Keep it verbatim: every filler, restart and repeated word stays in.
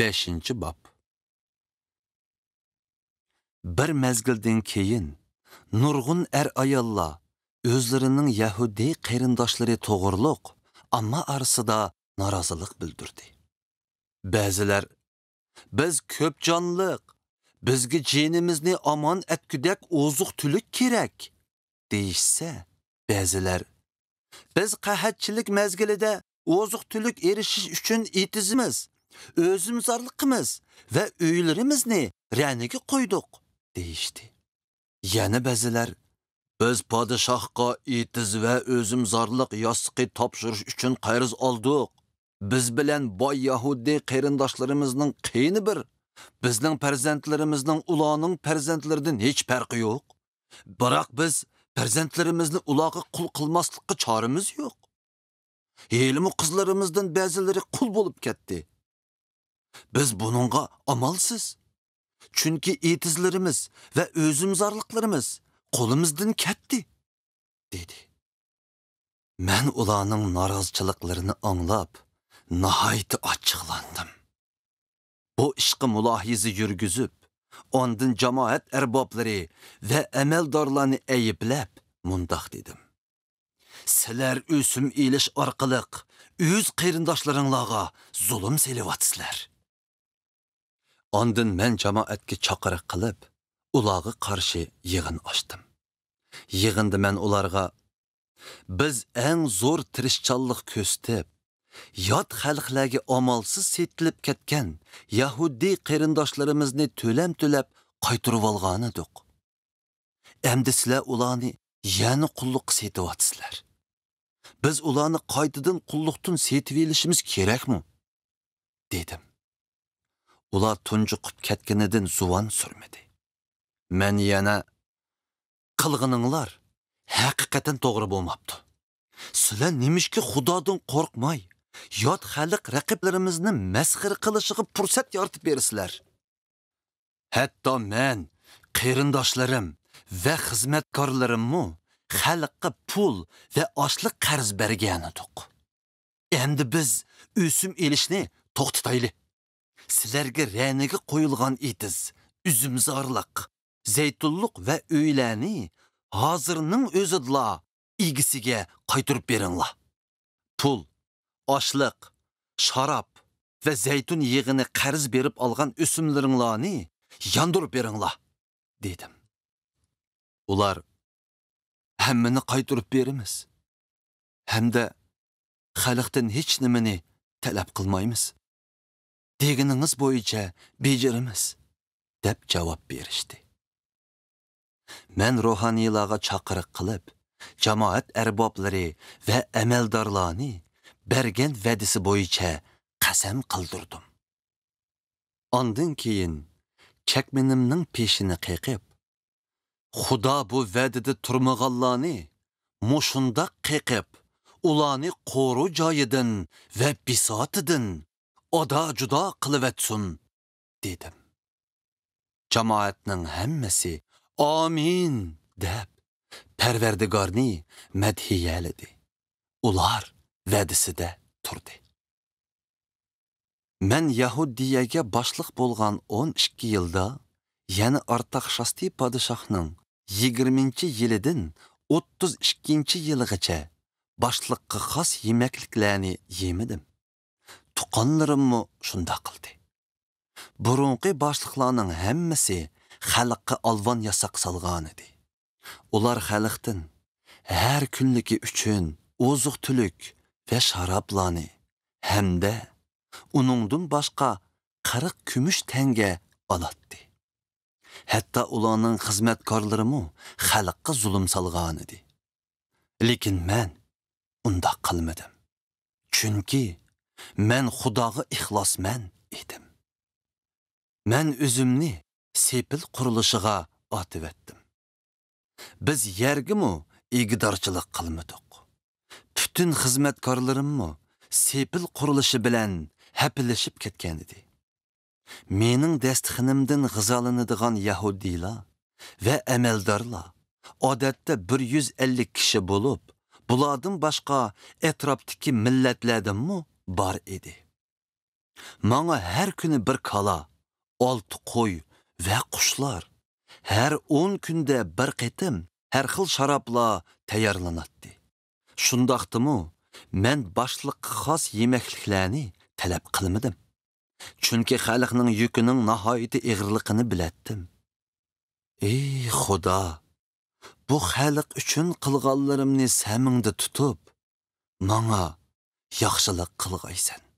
بەشىنچى باب. بىر مەزگىلدىن كېيىن، نۇرغۇن ئەر-ئاياللار ئۆزلىرىنىڭ يەھۇدىي قېرىنداشلىرى توغرۇلۇق ئامما ئارىسىدا نارازىلىق بىلدۈردى. بەزىلەر، «بىز كۆپ جانلىق، بىزگە جېنىمىزنى ئامان ئەتكۈدەك ئوزۇق-تۈلۈك كېرەك» دېيىشسە، بەزىلەر، «بىز قەھەتچىلىك مەزگىلىدە ئوزۇق-تۈلۈك ئېرىشىش ئۈچۈن ئېتىزىمىز، ئۆزۈمزارلىقىمىز ۋە ئۆيلىرىمىزنى رەنىگە قويدۇق» دېيىشتى. يەنە بەزىلەر، «بىز پادىشاھقا ئېتىز ۋە ئۆزۈمزارلىق ياسىقى تاپشۇرۇش ئۈچۈن قەرز ئالدۇق. بىز بىلەن باي يەھۇدىي قېرىنداشلىرىمىزنىڭ قېنى بىر. بىزنىڭ پەرزەنتلىرىمىزنىڭ ئۇلارنىڭ پەرزەنتلىرىدىن ھېچ پەرقى يوق. بىراق بىز پەرزەنتلىرىمىزنى ئۇلارغا قۇل قىلماسلىققا چارىمىز يوق. ھېلىمۇ قىزلىرىمىزدىن بەزىلىرى قۇل بولۇپ كەتتى. بىز بۇنىڭغا ئامالسىز. چۈنكى ئېتىزلىرىمىز ۋە ئۆزۈمزارلىقلىرىمىز قولىمىزدىن كەتتى» دېدى. مەن ئۇلارنىڭ نارازىچىلىقلىرىنى ئاڭلاپ، ناھايىتى ئاچچىقلاندىم. بۇ ئىشقا مۇلاھىزە يۈرگۈزۈپ، ئاندىن جامائەت ئەربابلىرى ۋە ئەمەلدارلارنى ئەيىبلەپ، مۇنداق دېدىم: «سىلەر ئۆسۈم ئېلىش ئارقىلىق ئۆز قېرىنداشلىرىڭلارغا زۇلۇم سېلىۋاتىسىلەر.» ئاندىن مەن جامائەتكە چاقىرىق قىلىپ، ئۇلارغا قارشى يىغىن ئاچتىم. يىغىندا مەن ئۇلارغا، «بىز ئەڭ زور تىرىشچانلىق كۆرسىتىپ، يات خەلقلەرگە ئامالسىز سېتىلىپ كەتكەن يەھۇدىي قېرىنداشلىرىمىزنى تۆلەم تۆلەپ قايتۇرۇۋالغانىدۇق. ئەمدى سىلەر ئۇلارنى يەنە قۇللۇققا سېتىۋاتىسىلەر. بىز ئۇلارنى قايتىدىن قۇللۇقتىن سېتىۋېلىشىمىز كېرەكمۇ؟» دېدىم. ئۇلار تۇنجۇقۇپ كەتكىنىدىن زۇۋان سۈرمىدى. مەن يەنە، «قىلغىنىڭلار ھەقىقەتەن توغرا بولماپتۇ. سىلەر نېمىشقا خۇدادىن قورقماي، يات خەلق رەقىبلىرىمىزنى مەسخىرە قىلىشىغا پۇرسەت يارىتىپ بېرىسىلەر؟ ھەتتا مەن، قېرىنداشلىرىم ۋە خىزمەتكارلىرىممۇ خەلققە پۇل ۋە ئاشلىق قەرز بەرگەنىدۇق. ئەمدى بىز ئۆسۈم ئېلىشنى توختىتايلى. سىلەرگە رەنىگە قويۇلغان ئېتىز، ئۈزۈمزارلىق، زەيتۇنلۇق ۋە ئۆيلەرنى ھازىرنىڭ ئۆزىدىلا ئىگىسىگە قايتۇرۇپ بېرىڭلار. پۇل، ئاشلىق، شاراب ۋە زەيتۇن يېغىنى قەرز بېرىپ ئالغان ئۆسۈملىرىڭلارنى ياندۇرۇپ بېرىڭلار» دېدىم. ئۇلار، «ھەممىنى قايتۇرۇپ بېرىمىز ھەمدە خەلقتىن ھېچنېمىنى تەلەپ قىلمايمىز. دېگىنىڭىز بويىچە بېجىرىمىز» دەپ جاۋاب بېرىشتى. مەن روھانىيلارغا چاقىرىق قىلىپ، جامائەت ئەربابلىرى ۋە ئەمەلدارلارنى بەرگەن ۋەدىسى بويىچە قەسەم قىلدۇردۇم. ئاندىن كېيىن چەكمىنىمنىڭ پېشىنى قېقىپ، «خۇدا بۇ ۋەدىدە تۇرمىغانلارنى مۇشۇنداق قېقىپ، ئۇلارنى قورۇ جايىدىن ۋە بىساتىدىن ئادا-جۇدا قىلىۋەتسۇن» دېدىم. جامائەتنىڭ ھەممىسى «ئامىن» دەپ، پەرۋەردىگارنى مەدھىيەلىدى. ئۇلار ۋەدىسىدە تۇردى. مەن يەھۇدىيەگە باشلىق بولغان ئون ئىككى يىلدا، يەنى ئارتاكشاستى پادىشاھنىڭ يىگىرمىنچى يىلىدىن ئوتتۇز ئىككىنچى يىلىغىچە باشلىققا خاس يېمەكلىكلەرنى يېمىدىم. تۇغقانلىرىممۇ شۇنداق قىلدى. بۇرۇنقى باشلىقلارنىڭ ھەممىسى خەلققە ئالۋان ياساق سالغانىدى. ئۇلار خەلقتىن ھەر كۈنلۈكى ئۈچۈن ئوزۇق-تۈلۈك ۋە شارابلارنى ھەمدە ئۇنىڭدىن باشقا قىرىق كۈمۈش تەڭگە ئالاتتى. ھەتتا ئۇلارنىڭ خىزمەتكارلىرىمۇ خەلققە زۇلۇم سالغانىدى. لېكىن مەن ئۇنداق قىلمىدىم. چۈنكى مەن خۇداغا ئىخلاسمەن ئىدىم. مەن ئۆزۈمنى سېپىل قۇرۇلۇشىغا ئاتىۋەتتىم. بىز يەرگىمۇ ئىگىدارچىلىق قىلمىدۇق. پۈتۈن خىزمەتكارلىرىممۇ سېپىل قۇرۇلۇشى بىلەن ھەپىلىشىپ كەتكەنىدى. مېنىڭ دەستىخىنىمدىن غىزالىنىدىغان يەھۇدىيلار ۋە ئەمەلدارلار ئادەتتە بىر يۈز ئەللىك كىشى بولۇپ، بۇلاردىن باشقا ئەتراپتىكى مىللەتلەردىنمۇ بار ئىدى. ماڭا ھەر كۈنى بىر كالا، ئالتە قوي ۋە قۇشلار، ھەر ئون كۈندە بىر قېتىم ھەر خىل شارابلار تەييارلىناتتى. شۇنداقتىمۇ مەن باشلىققا خاس يېمەكلىكلەرنى تەلەپ قىلمىدىم. چۈنكى خەلقنىڭ يۈكىنىڭ ناھايىتى ئېغىرلىقىنى بىلەتتىم. ئى خۇدا، بۇ خەلق ئۈچۈن قىلغانلىرىمنى سەمىڭدە تۇتۇپ، ماڭا ياخشىلىق قىلغايسەن.